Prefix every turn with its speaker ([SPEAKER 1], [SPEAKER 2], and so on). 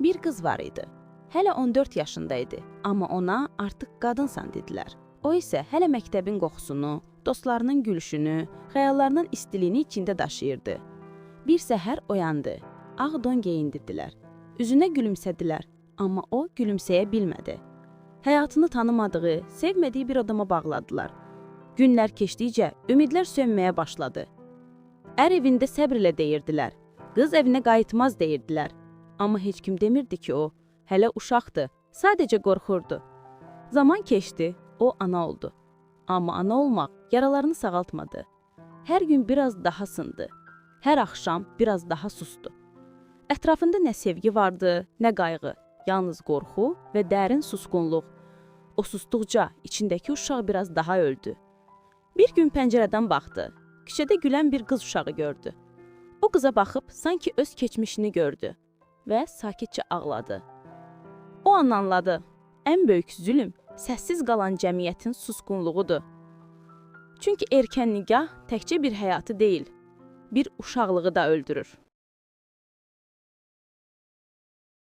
[SPEAKER 1] Bir qız var idi. Hələ 14 yaşında idi, amma ona artıq qadınsan dedilər. O isə hələ məktəbin qoxusunu, dostlarının gülüşünü, xəyallarının istiliyini içində daşıyırdı. Bir səhər oyandı. Ağ don geyindirdilər. Üzünə gülümsədilər, amma o gülümsəyə bilmədi. Həyatını tanımadığı, sevmədiyi bir adama bağladılar. Günlər keçdikcə ümidlər sönməyə başladı. Ər evində səbr ilə deyirdilər. Qız evinə qayıtmaz deyirdilər. Amma heç kim demirdi ki o hələ uşaqdır, sadəcə qorxurdu. Zaman keçdi, o ana oldu. Amma ana olmaq yaralarını sağaltmadı. Hər gün biraz daha sındı. Hər axşam biraz daha sustu. Ətrafında nə sevgi vardı, nə qayğı, yalnız qorxu və dərin susqunluq. O susduqca içindəki uşaq biraz daha öldü. Bir gün pəncərədən baxdı. Küçədə gülən bir qız uşağı gördü. O qıza baxıb sanki öz keçmişini gördü və sakitcə ağladı. O an anladı. Ən böyük zülm səssiz qalan cəmiyyətin susqunluğudur. Çünki erkən nikah təkcə bir həyatı deyil, bir uşaqlığı da öldürür.